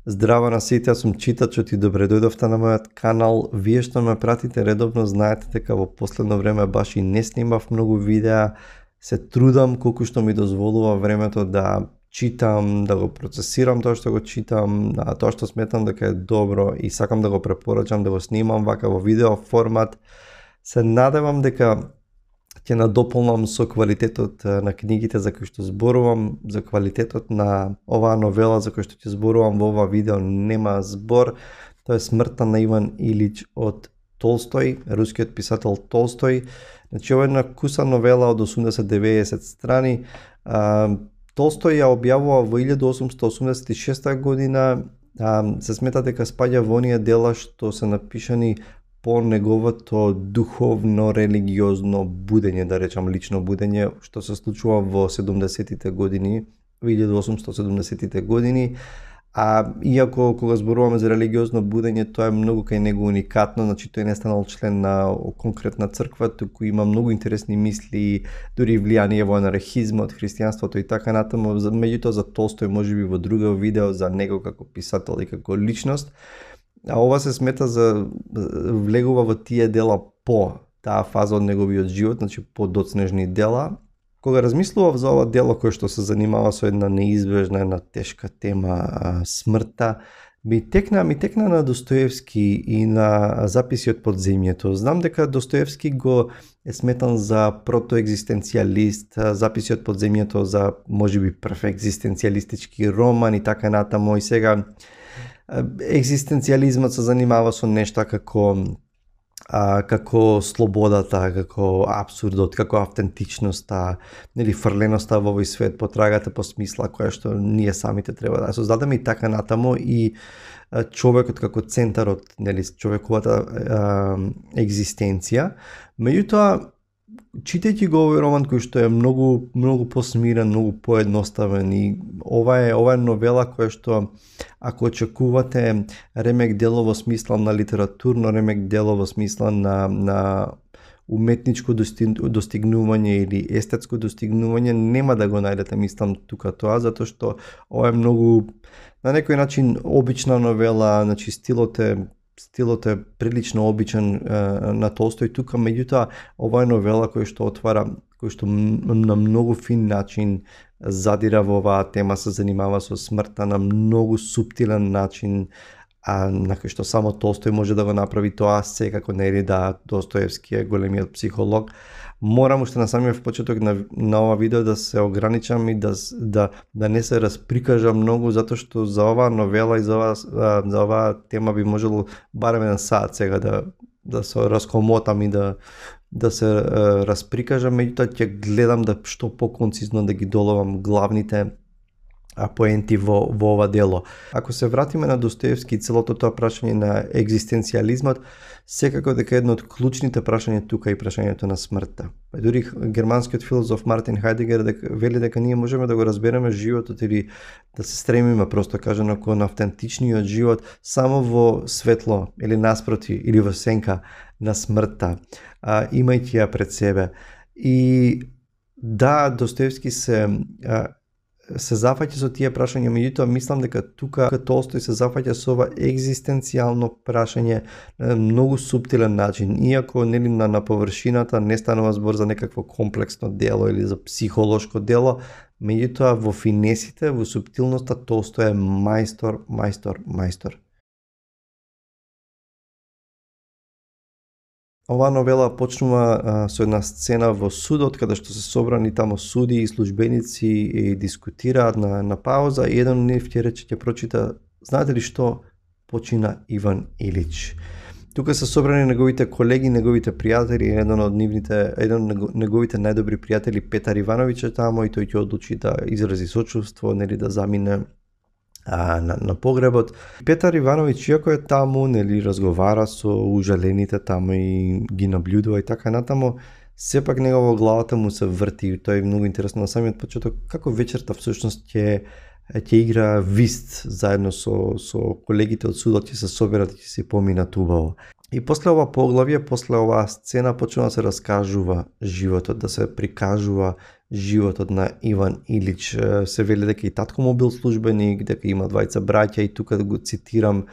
Здраво на сите, јас сум читачот и добре дојдовте на мојот канал. Вие што ме пратите редовно знаете дека во последно време баш и не снимав многу видеа. Се трудам колку што ми дозволува времето да читам, да го процесирам тоа што го читам, тоа што сметам дека е добро и сакам да го препорачам да го снимам вака во видео формат. Се надевам дека ќе надополнам со квалитетот на книгите за кои што зборувам, за квалитетот на оваа новела за кој што ќе зборувам во ова видео нема збор. Тоа е Смртта на Иван Илич од Толстој, рускиот писател Толстој. Значи ова е една куса новела од 80-90 страни. Толстој ја објавува во 1886 година. Се смета дека спаѓа во оние дела што се напишани по неговото духовно-религиозно будење, да речам лично будење, што се случува во 70-тите години, во 1870-тите години. Иако кога зборуваме за религиозно будење, тоа е многу кај него уникатно, значи тој не станал член на конкретна црква, туку има многу интересни мисли, дури влијание во анархизмот, христијанството и така натаму. Меѓутоа за Толстој можеби во друго видео за него како писател и како личност. Ова се смета за влегува во тие дела по таа фаза од неговиот живот, значи по доцнежни дела. Кога размислував за ова дело кое што се занимава со една неизбежна, една тешка тема, смртта, ми текна на Достоевски и на записи од подземјето. Знам дека Достоевски го е сметан за протоегзистенцијалист, записи од подземјето за можеби прв екзистенцијалистички роман и така натаму, и сега екзистенцијализмот се занимава со нешта како слободата, како апсурдот, како автентичноста, нели фрленоста во овој свет, потрагата по смисла која што ние самите треба да создадеме и така натаму, и човекот како центарот, нели човековата екзистенција. Меѓутоа, читајќи го овој роман кој што е многу посмирен, многу поедноставен, и ова е новела која што ако очекувате ремек дело во смисла на литературно ремек дело во смисла на уметничко достигнување или естетско достигнување, нема да го најдете, мислам, тука тоа, затоа што ова е многу на некој начин обична новела, значи стилот е прилично обичен на Толстој тука, меѓутоа ова е новела која што на многу фин начин задира во оваа тема, се занимава со смртта на многу суптилен начин, на кој што само Толстој може да го направи тоа, секако нели да Достоевски е големиот психолог. Морам уште на самиот почеток на ова видео да се ограничам и да не се расприкажам многу, затоа што за оваа новела и за оваа тема би можело барем еден саат сега да се раскомотам и да се расприкажам, меѓутоа ќе гледам да што поконцизно да ги доловам главните поенти во ова дело. Ако се вратиме на Достоевски и целото тоа прашање на екзистенцијализмот, секако дека едно од клучните прашања тука е прашањето на смртта. Дури германскиот филозоф Мартин Хајдегер вели дека ние можеме да го разбереме животот или да се стремиме, просто кажано, кон автентичниот живот само во светло или наспроти или во сенка на смртта, имајќи ја пред себе. И да, Достоевски се зафаќа со тие прашања, меѓутоа мислам дека тука Толстој се зафаќа со ова екзистенцијално прашање на многу суптилен начин, иако нели на површината не станува збор за некакво комплексно дело или за психолошко дело, меѓутоа во финесите, во суптилноста Толстој е мајстор. Оваа новела почнува со една сцена во судот, каде што се собрани тамо суди и службеници и дискутираат на пауза, и еден од нив ќе рече, ќе прочита: знаете ли што почина Иван Илич? Тука се собрани неговите колеги, неговите пријатели, еден од неговите најдобри пријатели Петар Ивановиќ е тамо, и тој ќе одлучи да изрази сочувство, нели да замине на погребот. Петар Ивановиќ, иако е таму, нели разговара со ужалените таму и ги наблюдува и така натаму, сепак негово главата му се врти. Тоа е многу интересно на самиот почеток, како вечерта всушност ќе игра вист заедно со колегите од судот, ќе се соберат и ќе се поминат убаво. И после ова поглавје, после оваа сцена почнува да се раскажува животот, да се прикажува животот на Иван Илич. Се вели дека и татко му бил службеник, дека има двајца браќа и тука да го цитирам.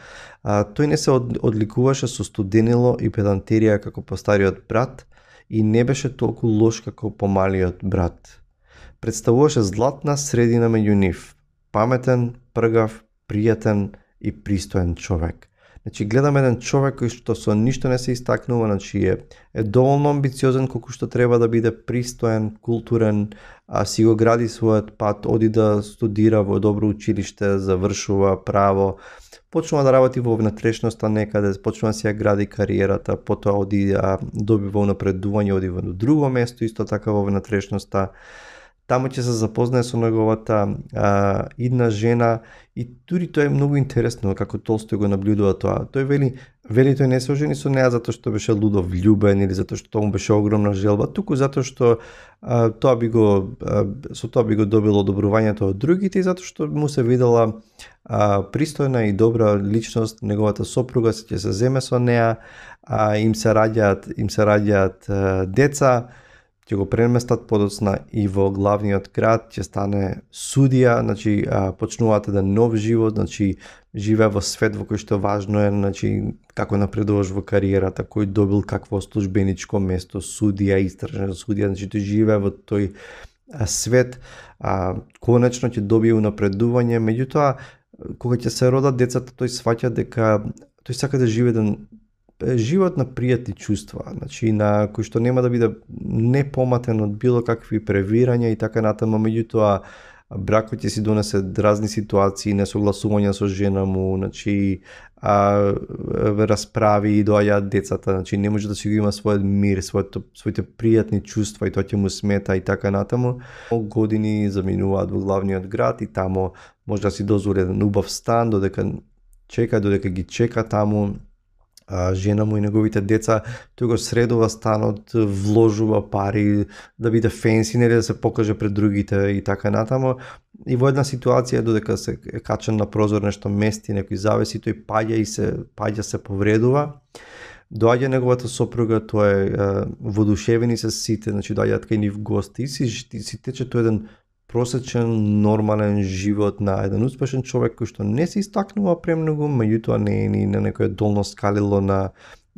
Тој не се одликуваше со студенило и педантерија како постариот брат и не беше толку лош како помалиот брат. Представуваше златна средина меѓу нив. Паметен, пргав, пријатен и пристоен човек. Значи, гледаме еден човек кој што со ништо не се истакнува, значи е доволно амбициозен колку што треба да биде пристоен, културен, си го гради својот пат, оди да студира во добро училиште, завршува право, почнува да работи во внатрешноста некаде, почнува да си ја гради кариерата, потоа оди добива унапредување, оди во друго место, исто така во внатрешноста. Таму ќе се запознае со неговата идна жена и дури тоа е многу интересно како Толстој го наблюдува тоа. Тој вели тој не се ожени со неа затоа што беше лудо влюбен или затоа што му беше огромна желба, туку затоа што со тоа би го добило одобрувањето од другите и затоа што му се видела пристојна и добра личност, неговата сопруга ќе се земе со неа, им се раѓаат деца, ќе го преместат подоцна и во главниот град, ќе стане судија, значи почнуваат еден нов живот, значи живее во свет во кој што важно е, значи како напредуваш во кариерата, кој добил какво службеничко место, судија, истражен судија, значи тој живее во тој свет, конечно ќе добие унапредување, меѓутоа кога ќе се родат децата, тој сваќа дека тој сака да живее еден живот на пријатни чувства, значи на кој што нема да биде не поматен од било какви превирања и така натаму, меѓутоа бракот ќе си донесе разни ситуации, несогласувања со жена му, значи расправи и доаѓаат децата, значи не може да си го има својот мир, своите пријатни чувства и тоа ќе му смета и така натаму. Години заминуваат во главниот град и таму може да си дозволи еден убав стан, додека ги чека таму жена му и неговите деца, тој го средува станот, вложува пари да биде фенси, нели да се покаже пред другите и така натаму. И во една ситуација додека се качен на прозор нешто мести, некој завеси, тој паѓа се повредува. Доаѓа неговата сопруга, тоа е воодушевени се сите, значи доаѓаат кај нив гости и си тече тој еден просечен, нормален живот на еден успешен човек кој што не се истакнува премногу, меѓутоа не е ни на некој долно скалило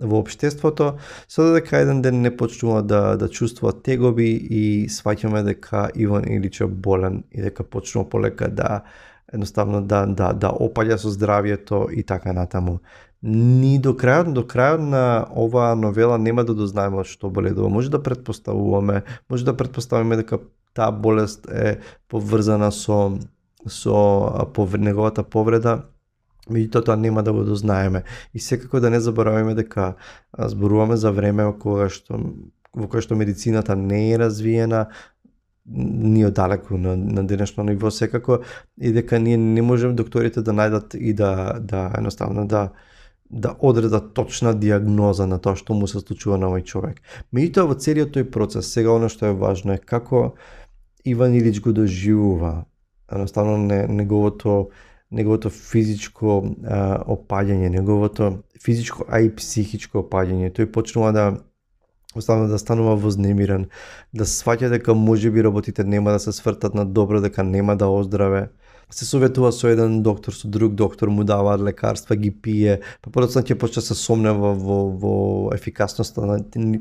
во општеството, со додека еден ден не почнува да чувствува тегоби и сваќаме дека Иван Илич е болен и дека почнува полека да едноставно да опаѓа со здравјето и така натаму. Ни до крајот на оваа новела нема да дознаеме што боледува. Може да претпоставуваме дека таа болест е поврзана со неговата повреда, меѓутоа тоа нема да го дознаеме. И секако да не забораваме дека зборуваме за време во кое што медицината не е развиена, ни одалеку на денешно ниво секако, и дека ние не можеме докторите да најдат и да едноставно да одредат точна диагноза на тоа што му се случува на овој човек. Меѓутоа во целиот тој процес, сега оно што е важно е како Иван Илич го доживува едноставно неговото физичко опаѓање, неговото физичко, а и психичко опаѓање. Тој почнува да станува вознемирен, да сваќа дека можеби работите нема да се свртат на добро, дека нема да оздраве. Се советува со еден доктор, со друг доктор, му даваат лекарства, ги пие, па подоцна ќе почне се сомнева во ефикасноста на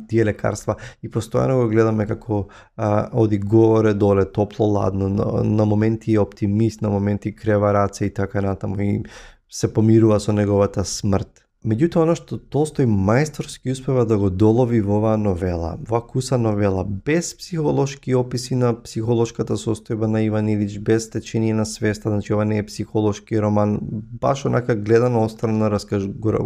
тие лекарства и постојано го гледаме како оди горе доле, топло ладно, на моменти оптимист, на моменти крева раце и така натаму и се помирува со неговата смрт. Меѓутоа, оно што Толстој мајсторски успева да го долови во оваа новела, во куса новела, без психолошки описи на психолошката состојба на Иван Илич, без течение на свеста, значи ова не е психолошки роман, баш онака гледано острано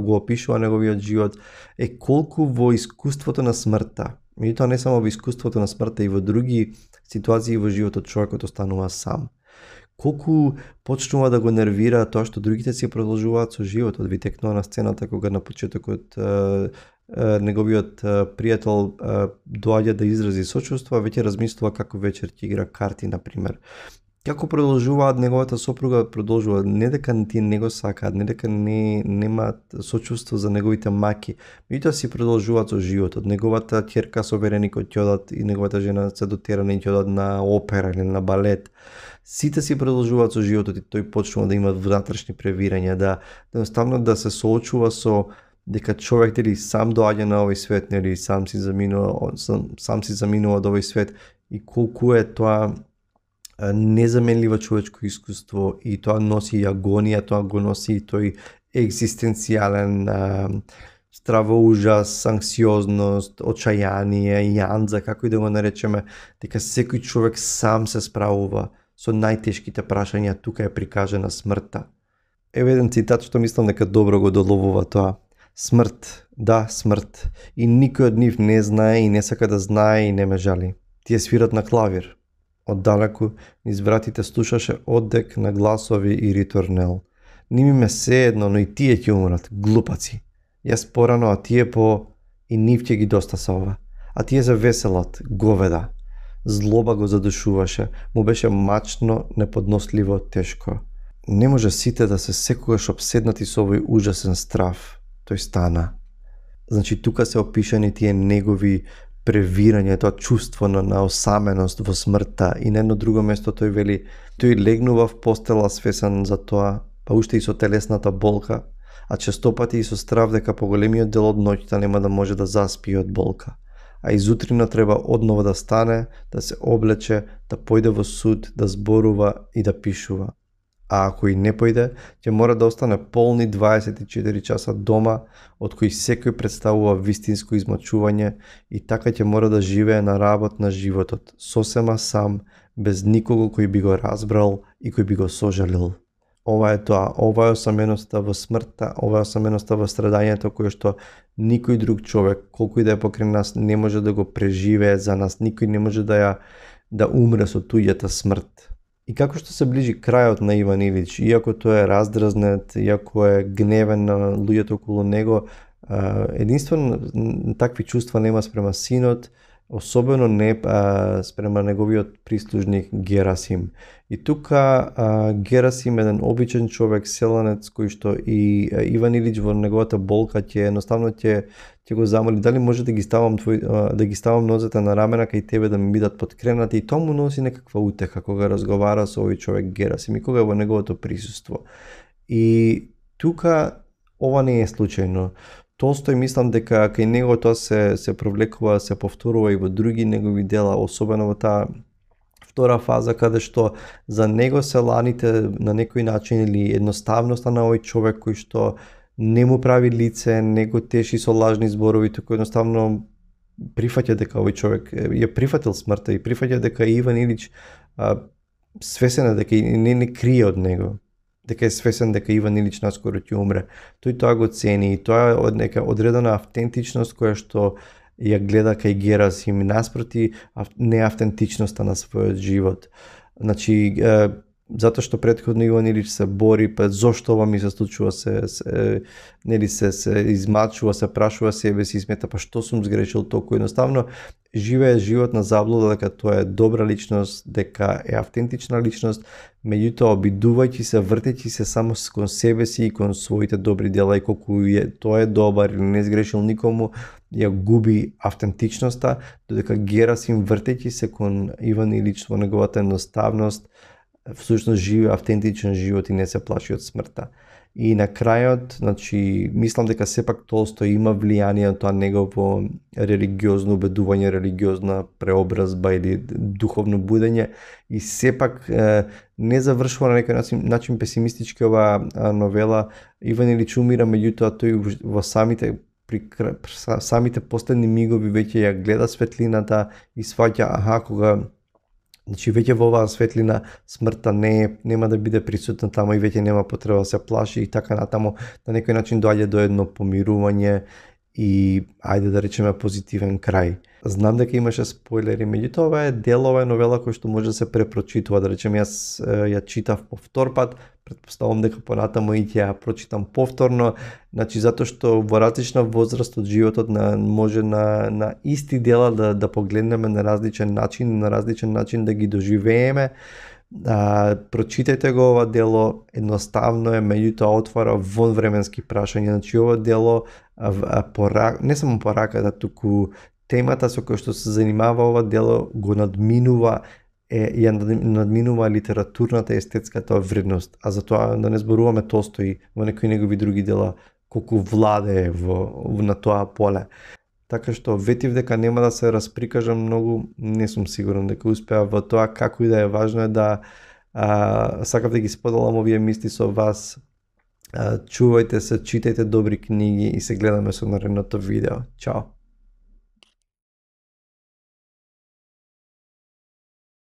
го опишува неговиот живот, е колку во искуството на смртта. Меѓутоа, не само во искуството на смртта, и во други ситуации во животот човекот останува сам. Колку почнува да го нервира тоа што другите си продолжуваат со животот. Ви текнува на сцената кога на почетокот неговиот пријател доаѓа да изрази сочувство, веќе размислува како вечер ќе игра карти, например. Како продолжуваат неговата сопруга, продолжува не дека тие не го сакаат, не дека немаат сочувство за неговите маки, меѓутоа си продолжуваат со животот. Неговата ќерка со вереникот ќе одат и неговата жена се дотерана и ќе одат на опера или на балет. Сите си продолжуваат со животот и тој почнува да има внатрешни превирања, да едноставно да се соочува со дека човек дали сам доаѓа на овој свет, нели сам си заминува од овој свет и колку е тоа незаменливо човечко искуство и тоа носи и агонија, тоа го носи и тој екзистенцијален стравоужас, анксиозност, очајание, јанза, како и да го наречеме, дека секој човек сам се справува со најтешките прашања, тука е прикажена смртта. Еве еден цитат што мислам дека добро го доловува тоа. Смрт, да, смрт. И никој од нив не знае и не сака да знае и не ме жали. Тие свират на клавир. Оддалеку, низ вратите слушаше оддек на гласови и ритурнел. Ними ме се едно, но и тие ќе умрат, глупаци. Јас порано, а тие по... и нив ќе ги достаса ова. А тие се веселат, говеда. Злоба го задушуваше, му беше мачно, неподносливо, тешко. Не може сите да се секогаш обседнати со овој ужасен страв. Тој стана. Значи, тука се опишани тие негови превирање, тоа чувство на осаменост во смртта и на едно друго место тој вели, тој легнува в постела свесен за тоа, па уште и со телесната болка, а честопати и со страв дека поголемиот дел од ноќта нема да може да заспие од болка. А изутрина треба однова да стане, да се облече, да појде во суд, да зборува и да пишува. А ако и не појде, ќе мора да остане полни 24 часа дома, од кои секој представува вистинско измачување и така ќе мора да живее на работ на животот, сосема сам, без никого кој би го разбрал и кој би го сожалил. Ова е тоа, ова е осаменоста во смртта, ова е осаменоста во страдањето кој што никој друг човек, колку и да е покрај нас, не може да го преживее за нас, никој не може да умре со туѓата смрт. И како што се ближи крајот на Иван Илич, иако тој е раздразнет, иако е гневен на луѓето околу него, единствено такви чувства нема спрема синот, особено не спрема неговиот прислужник Герасим. И тука Герасим е еден обичен човек, селанец, кој што и Иван Илич во неговата болка ќе едноставно ќе го замоли дали може да ги ставам нозете на рамена кај тебе да ми бидат подкренати, и тоа му носи некаква утеха кога разговара со овој човек Герасим и кога е во неговото присуство. И тука ова не е случајно. Толстој мислам дека кај него тоа се провлекува, се повторува и во други негови дела, особено во таа втора фаза каде што за него селаните на некој начин или едноставноста на овој човек кој што не му прави лице, не го теши со лажни зборови, туку едноставно прифаќа дека овој човек ја прифатил смртта и прифаќа дека Иван Илич свесен е дека не крие од него, дека е свесен дека Иван Илич наскоро ќе умре. Тој тоа го цени и тоа е од нека одредена автентичност која што ја гледа кај Герасим наспроти неавтентичноста на својот живот. Значи, затоа што претходно Иван Илич се бори, па зошто ова ми се случува, се измачува, се прашува себе си, смета па што сум сгрешил толку, едноставно живее живот на заблуда дека тоа е добра личност, дека е автентична личност, меѓутоа обидувајќи се, вртејќи се само кон себе си и кон своите добри дела и колку тоа е добар или не сгрешил никому, ја губи автентичноста, додека Герасим вртејќи се кон Иван Илич во неговата едноставност, всушност живе автентичен живот и не се плаши од смртта. И на крајот, значи, мислам дека сепак Толстој има влијание на тоа негово религиозно убедување, религиозна преобразба или духовно будење и сепак не завршува на некој начин песимистички оваа новела. Иван Илич умира, меѓутоа тој во самите последни мигови веќе ја гледа светлината и сваќа, кога значи веќе во оваа светлина смртта нема да биде присутна таму и веќе нема потреба да се плаши и така натаму, на некој начин доаѓа до едно помирување и ајде да речеме позитивен крај. Знам дека имаше спойлери, меѓутоа ова е дел, ова е новела која што може да се препрочитува, да речеме јас ја читав по втор пат, претпоставувам дека понатаму и ќе ја прочитам повторно, значи затоа што во различна возраст од животот може на исти дела да погледнеме на различен начин да ги доживееме. Прочитајте го ова дело, едноставно е, меѓутоа отвора вон временски прашања. Значи ова дело не само пораката, туку темата со која што се занимава ова дело го надминува ја надминува литературната и естетската вредност, а затоа да не зборуваме Толстој во некои негови други дела колку владее на тоа поле. Така што ветив дека нема да се расприкажам многу, не сум сигурен дека успеа во тоа, како и да е, важно е да сакав да ги споделам овие мисли со вас. Чувајте се, читајте добри книги и се гледаме со наредното видео. Чао!